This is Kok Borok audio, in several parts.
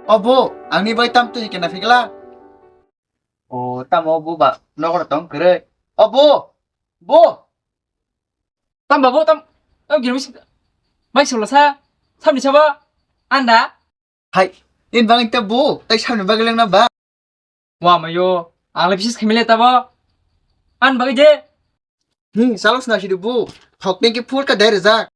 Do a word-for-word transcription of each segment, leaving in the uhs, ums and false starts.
O bo, angni bai tam twi kena phikla. O tamo bo ba nokra tong kre. O bo, bo. Tam ba bo tam. Tam giri misi. Bai solo sa. Samni sa ba. Anda. Hai, in bang ta bo, tai samni bagileng na ba. Wa mayo, ang le bisis khamile tabo. An bagwi je. Hmm, salos na sidu bu. Hok tengki full ka dai rejak.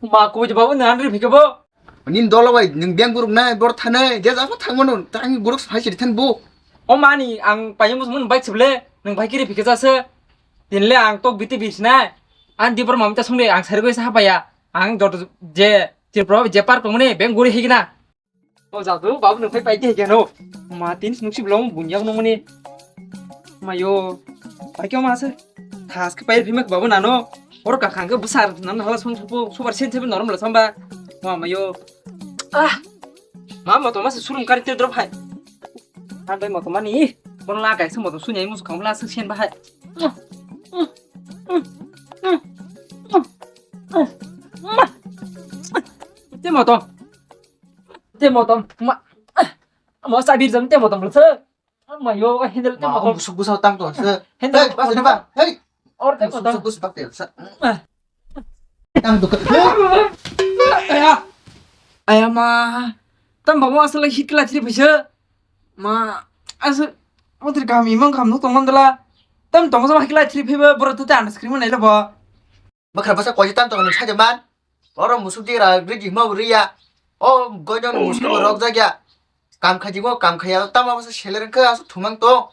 Ma ko je babu nan ri phike bo. Nin dolo bai, ning beng guruk na, bor thane, je jabo thang mano, tang guruk sai sidi than bu. O mani, ang payung bus mun bai chible, nang bai kiri phike jase. Din le ang tok biti bisna. An di bor mam ta sung le, ang sari goi sa ha baya. Ang jot je, Tripura je par tong ne, beng guri higna. O jadu, babu nung pai pai te geno. Ma tin snuk si blong bunya nung mani. Mayo. Pai kyo ma se. Khas ke pai phimak babu nano. Or ka khang ke besar nan hala sung supu super sen sebe normal samba. Ma mayo. Ah. Ma moto ma se surum kari te drop hai. Han bai moto mani. Bon la kai se moto sunya musu kham la se sen ba hai. Te moto. Te motom. Ma. Mo sabir jam te motom lo se. Ma yo handle te Ma motom. Musuk busau tang to se. Handle Hey, bas motom. Ba. Hey. Or te motom. Musuk busau tang te se. Ah. Tang to. Aya. Aya ma. Tam babo asal hikla thri pisa. Ma. Asal. Motri kami mang kam nuk tong mandala. Tam tong sama hikla thri pisa bro tu ta anas krim nai lo bo. Bwkha bwsa koichi tam tongo nung saida man. Oro musuk digra rigi hima bo riya. O goino musuk bo rok jakya. Kam khaji mo kam khaya tamo bwsa seler wngkha asuk thumang tong.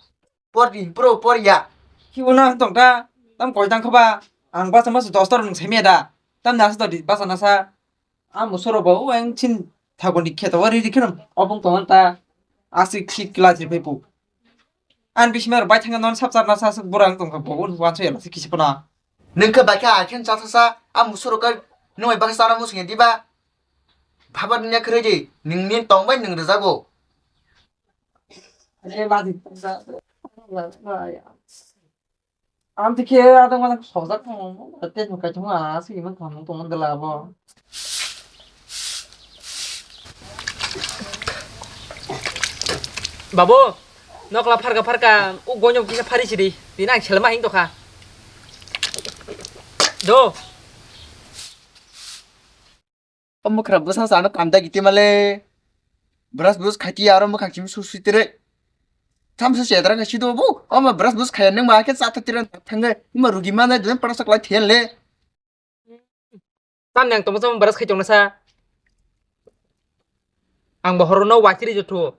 Por di pro por ya. Hibo na tong ta. Tam koi tang khoba. Ang basa masa dos tor nung semia da. Tam nasa to di basa nasa. Amo soro bo o ang chin thago ni kheto ri ri kheno obong tong ta. Asik thik la thri pepu. An bisimar bai thanga non sap char nasa asuk borang tong kha bo un wan so ya se kisi pona. Nung khe bai khe a khe cha cha cha, a musoro khe nung bai baksa chana musung ya diba? Bhaba nung ya khe redi, nung ni tong bai nung rwjago. Ani badi. Am tikhe adang madang sojak tong, te nukai tong a, si man tong tong de la bo. Babu, nokla pharka pharka, u gonyo kisa phari sidi, dina ang selma hing tokha. Do. O mwkhra bwsa sa ano kanda giti male. Brush brush khaiti aro mwkhang simi su sui tere. Thamsa se dra khaisi do bu. O ma brush brush khaya nang ma khe sa tha tira thangge. Ima rugi ma nai dun para saklai thel le. Tam nang tong sa brush khai tong sa. Ang bohor no watiri jothu.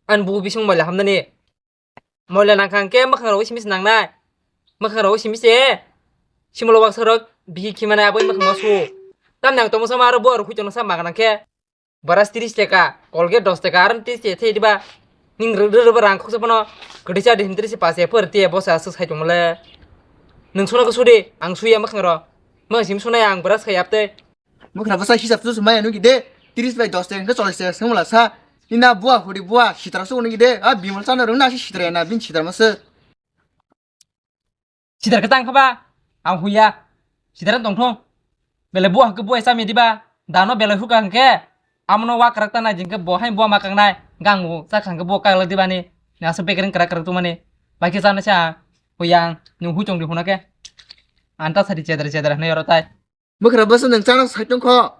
An bu bising mala hamnani. Moila nangkha hwnkhe mwkhang rok simi se nangnai. Mwkhang rok simi se. Simolo baksa rok bihi khimanai aboni mwkhang su. Tam nang tongmo sama aro bo rok hui tongno sa magana khe. Brush tris taka, Colgate dos taka, aro tris taka thai diba. Ning rw rw rw rang khoksa phano. Kwtwi cha di himtri se pase phar te bo sa aswk sai tongmole. Nwng suna khe sudi, ang suya mwkhang ro. Mwkhang simi sunai ang brush khai apte. Mwkhra bwsa hisab tu maya nugi de, tris bai dos taka hwnkhe chollish taka se wngla sa. Nina bua hudi bua sitra se nugi de, a bimal chana rwngna se sitra ya na, bini sitra ma se. Sitra khe tang kha ba, ang huya. Sitra tong thung. Belai bua hwnkhe bua chami diba, dano belai hurka hwnkhe, amono wa kwrak ta nai jingkhe bo hai bua ma kangnai, gang bo cha khangkhe bo kaglak dibani, nasa bekering kwrak kwrak tongmani, bai khe chana se ang, huya ang, nwng hui tong di huna khe. Anta sadi chedra chedra hwnwi oro tai. Mwkhra bwsa nwng chana sai tong kho.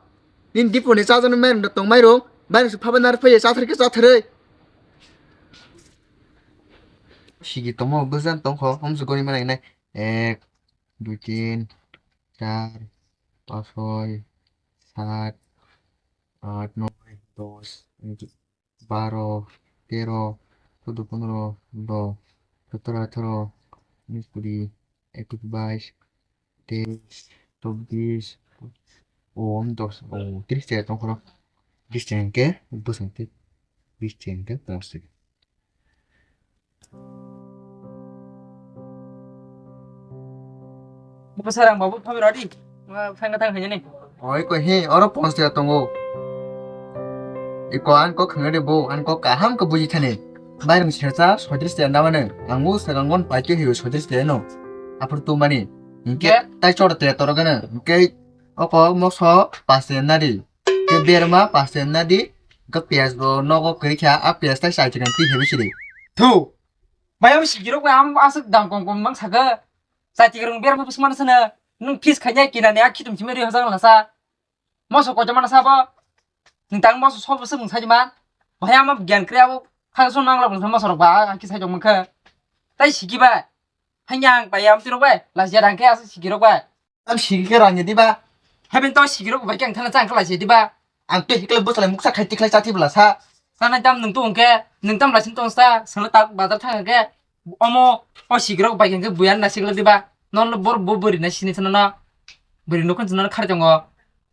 Nini diponi chajaknai mairung da tong mairung. Mairung se phaba nar phaiya chathar khe chatharwi. Sigi tongmo bwsa tong kho. Hom se goni manai nai. Ek, dui, tin, char, pas, soi, sat, at, noi, dos, baro, tero, sudo, pondro, do, sotoro, atharo, unis, kuri, ekus, bais, teis, chobbish, o, dos, o, tris chaya tongkhoro. Tris chaya hwnkhe bwswng tei tris chaya hwnkhe pongse. Bwsarang babu phabi rodi. Ma phai na thang haini. Oi ko he, oro pons taka tongo. Iko an ko khangade bo, an ko kaham ko buji thani. Bairung sersa sotris taka namane. Angu sagangon paikyo hiyo sotris taka no. Apur tu mani. Inke Be? Tai chor taka torogana. Inke oko moso pas taka nadi. Ke berma pas taka nadi. Hwnkhe piyaj bo nogo kwrwi kha, a piyaj tai chai tikang twi hebi sidi. Thu! Bai, abo sikirok bai, am aswk dam kom kom mang sakha. Chai tikang berma bwsmano sano. Nwng fis khainai kinani a khitum simi ri hajang lasa. Moso kochomano sabo. Nwng tang moso sobo swk nwng saima. Bai, ama gyan kre abo. Khaga song nangla bwsma moso rok ba, a khe sai tong mankha. Tai siki bai. Hanya ang pai am tirok bai. Lajia rang khe aswk sikirok bai. Ang sigi khe rang ya diba? Haben to sigi rok bai khe ang thana chang khlai se diba? Ang to hikle bwsalai muksa khai tikhlai chati bwla sa. Sanai tam nwng to hwnkhe nwng tam laising tong sa sangla tak bazar thang khe omo o sigi rok bai khe buyan na sigla diba? Non lo bor bo bori na sini thana no. Bori nokon thana khar tongo.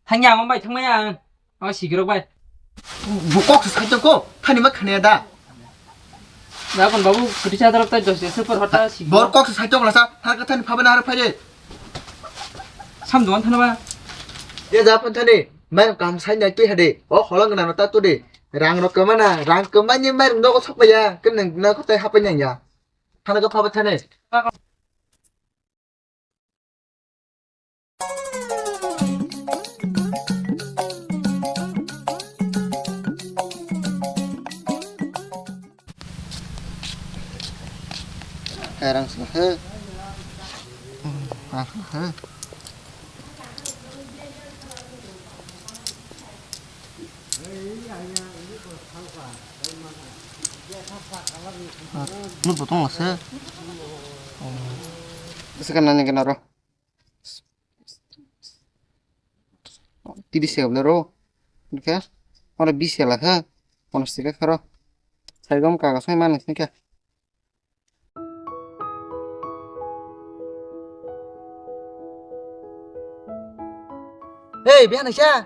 Thangya ang bai thangmaya ang. O sigi rok bai. Bo kok se sai ko thani ma khane da. Dakon babu, kwtwi cha darok tai dos de super hota si. Bor kok se saitok lasa, har kathani phabana har phaide. Sam duan thana ba. Ye ja phan thani, mai kam sai nai twi hade. O holong na ta tu de. Rang rok kama na, rang kama ni mai rung dogo sokpa ya. Ken nang na ko tai hapai nang ya. Thana ka phaba thani. Herang sini he. Herang sini he. Nut botong lase. Sekarang nanya kenaro. Tiri se gabla ro. Oke. Ora bis ya lah ha. Kono sika karo. Sai gom kaga sai mana sini kya. Hei, bihan aisa.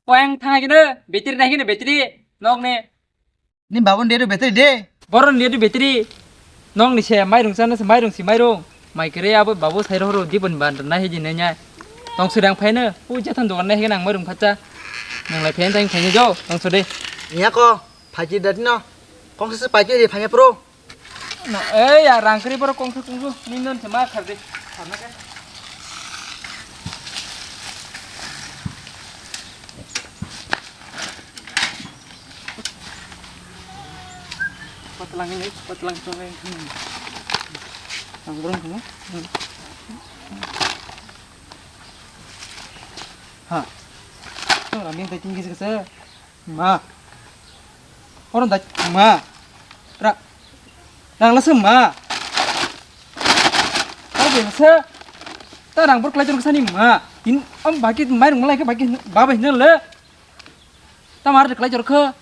Poyang thang kene, betri nai kene, betri. Nok ne. Ni babon dedu betri de. Boron dedu betri. Nong ni se mairung chana se mairung si mairung. Mai kere abo babu sai rohoro dibon ban na heji nanya. Tong sudang phaino. U jathan dogan nai hege nang mairung phacha. Nang lai phain tang phaino jo. Tong sude. Iya ko. Phaji dadi no. Kong se phaji de phanya pro. Na, eh, ya, rang kri borok kongsa kongsu, ni non se ma khar de. Khar na ke. Patlang ini, patlang sungai. Ang burung kamu. Ha. Tuh, rami yang tadi tinggi sekali. Ma. Oro da ma. Ra. Rang lasa ma. Oro de lasa. Ta rang bor klai jor sani ma. In am baki mai rung malai ke baki baba hin le. Ta mar klai jor kha.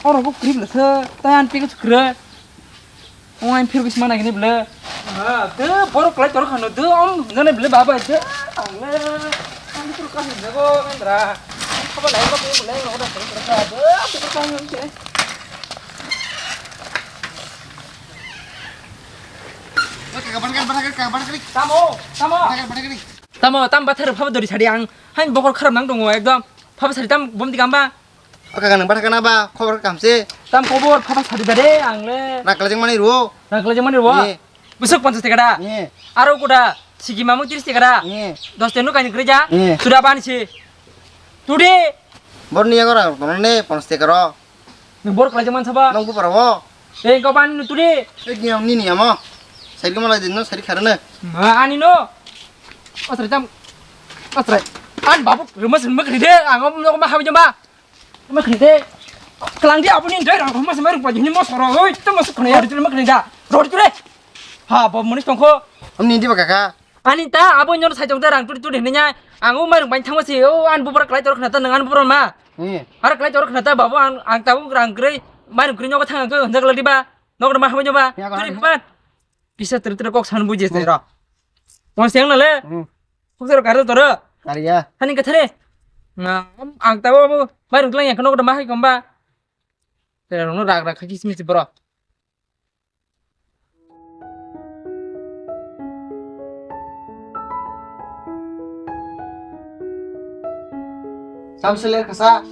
Oro bo krip lasa. Ta an pik kra. Ong ang phir bisma nagini bwle. Ha, de borok klai toro khano de om nane bwle baba de. Ang le ang phir ka hin jago nandra. Khaba lai ba bwle ro da phir ka de. Phir ka hin se. Tamo, tamo. Tamo, tam bathar phaba dori sadi ang. Hain bokor kharap nang tongo ekdom. Phaba sadi tam bom di gamba. O kaka nang bathakana ba khobor kamse. Tam khobor phaba sadi da de ang le. Nakla jeng mani ruo. Nakla jeng mani ruo. Ni. Busuk ponchas taka da. Ni. Aro kuda sigi mamung tiris taka da. Ni. Dos tenu kani kerja. Ni. Sudah apa ni si? Today. Bor ni agora kono ne ponchas taka ro. Ni bor kelai jeng man saba. Nong bupara wo. Eh kau pan nu today. Eh ni ni ni amo. Sari kemana din no sari karena. Ma ani no. Asrai tam. Asrai. An babu rumah sini mak ride. Ang om no ma hawi jamba. Mak ride. Kelang dia apa ni dai rang rumah sini mak rupanya ni mas ro. Oi, itu masuk kena ya, itu mak ride. Ro itu deh. Ha, babu manis tongko. Om ni di ba kaka. Ani ta abo nyor sai tong ta rang turi turi hini nya. Ang o mairung bain thangma si o an bubra klai tor khna ta nang an bubra ma. Ni. Har klai tor khna ta babu ang ang ta rang grei mairung grei nyoga thang ang ko honjak ladi ba. Nok ma habo nyoba. Ya, turi khan. Ban. Kisa turi turi kok san buji se ro. Mon siang na le. Hmm. Kok sero kar toro. Kariya. Hani ka thare. Na ang ta bo bo. Mai rung tlang yang kono ma hai komba. Te rung no rak rak kha kismis bro. Samsele kasa.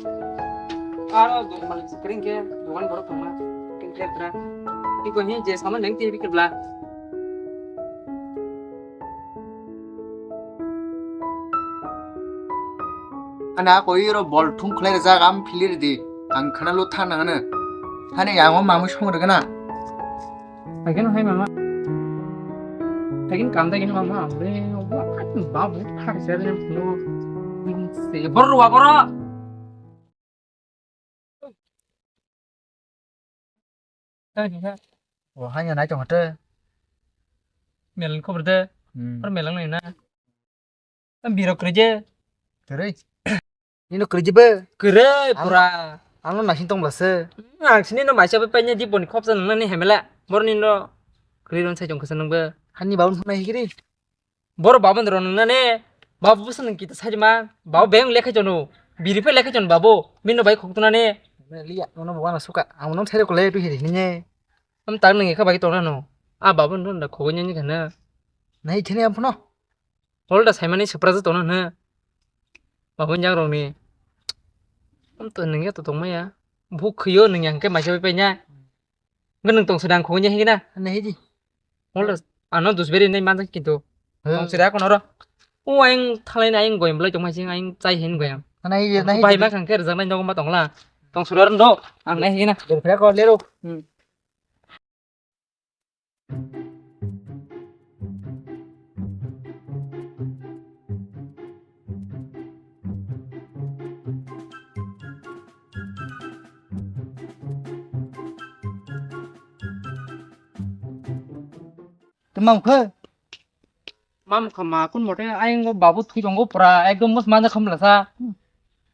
Aro dong balik screen ke, dogan borok tongma. Keng keng tra. Iko hin je sama neng T V ke bla. Ani a koi ro bol thung khlai rijak, am phili ridi. Ang khana lo thang nang ano. Hani ang o mamui song rwgana. Again, hai mama. Again, kam da again, mama. Amre, wa, ba, bu, thak, se, no. Se, bor, wa, bor. Hai, hai. O, hai, nai tong hate. Melang khobor de. Hmm. Or melang nai na. Am birok kwrwi je. Kwrwi? Nino kwrwi je bo? Kwrwi, ang pura. Ang no naising tong bwlasa. Hmm, ang sini no maisa bai paina di boni khopsa nang nani hemela. Bor nino kwrwi ron sai tong khasa nang bo. Hani babu nang nai higiri. Bor babu ndro nang nani. Babu busa nang kita sai ma. Babu beng lekha jono. Biri phe lekha jon babu. Mino bai khok tunani. Liya, nono bo wana suka. Ang no sai ko le tu hiri ni. Am tang nang ekha bai tong nano. A babu ndro nda khogoi ni khana. Nai thene am phuno. Hol da saimani swpra je tongna hwno. Babun jang rokni. Am to nungya to tongmaya. Buk khwio nungya hwnkhe maisa bai paina. Hwnkhe nung tong sida ang khogoi higina. Nai di. Hol da ano dusberi nai manjak kintu. He. Tong sida kono ro. O ayang thalai na ayang goyam belai tongma sing ayang chai hin goyam. Nai di, nai di. Bai ma khangkhe rwjaknai nogo ma tongla. Tong sida ro ndo. Ang nai higina. Dur phira ko lero. Hmm. Tei mam khe? Mam kha ma kun mote ayang go babu thui tongo pura ekdom mus manja kham lasa.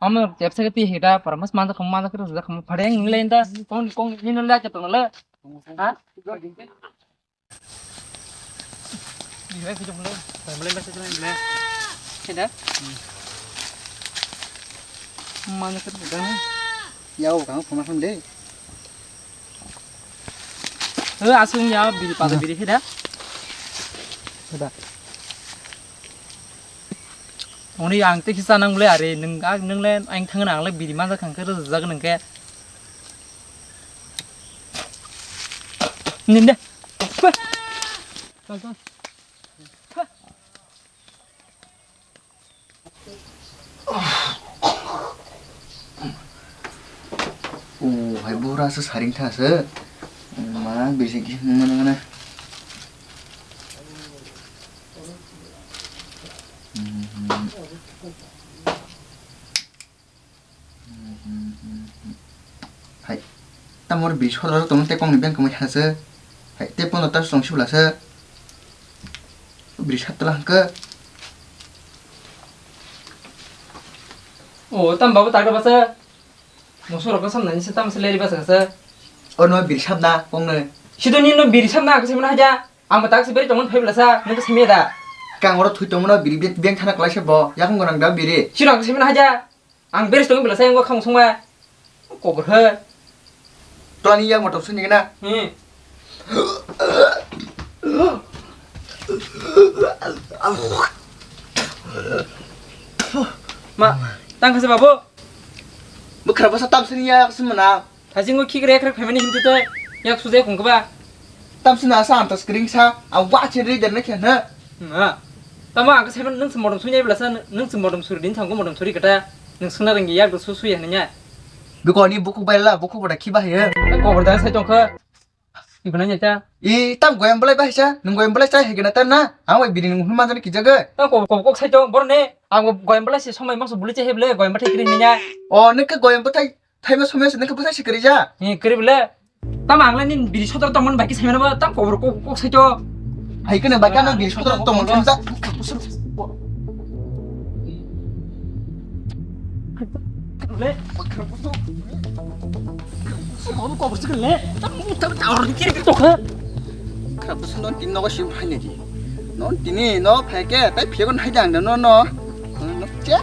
Amo tepsa ke ti hita pura mus manja kham manja khe rwjak kham phade ang nilai da kong kong nino la ke tong le. Ha? Di bai kujung le. Bai mele mele kujung le. Keda? Manja khe rwjak na. Yao kang phone phone de. He, asung ya, biri pada biri he da. He da. Oni ang te kisa nang le are, nung, nung le ang thang nang le biri manja khang khe rwjak nang khe. Nin de. Chal, chal. O hai bura se saring tha se. Ma bisi ki mana mana. Hai. Tamo biri sodor tong te kong ni beng kamo ha se. Hai te pono ta song sibla se. Biri sat tala hangke. O tam babu tak basa. Musu rok sam nani se tam se leri basa se. O no biri sat na kong ne. Sido ni no biri sat na ke se mana haja. Ang tak se beri tong phai bla sa. Nang se me da. Kang oro thui tong no biri beng thana klai se bo. Yakung gorang da biri. Sino ke se mana haja. Ang beres tong bela sayang khamung songma. Kobor he. Toni yang motor sini kena. Hmm. Ma, tang khasa babu. Bukra basa tam sini ya semana. Thajingo khikre khre phaimani himtwi tei yak sujai khungkhe ba. Tamsina sa ang ta screen sa, ang wa chen ri der na khe na. Na. Tamo ang khe saiman nung se modom sui nai bla sa, nung se modom suri din thango modom suri kata. Nung suna renggi yak su sui hanya. Bikoni buku bai la, buku boda khiba he. Kobor da sai tong kha. Ibana nya cha. I tam goyam belai bai sa, nung goyam belai chai hegena ta na. Ang bai bini nung huma jani kijaga. Ta ko ko kok sai tong bor ne. Ang goyam belai se somai maso buli chai heble goyam bathai kri hanya. O ne ke goyam bathai Thaiba somya se nokhe bwsai se kwrwi ja? He, kwrwi bwle. Tamo ang le nini biri sodor tongmani bai khe saimano ba, tamo kobor kok, kok sai to. Hai khe nang bai khe ano biri sodor tongmani saimsa. Le. Kobor se le. Tamo tamo tamo kiri kiri tokha. Kha bwswk non tin nogo sim phainai di. Non tini no phaikhe tai phiyakon hai dang no no. No che.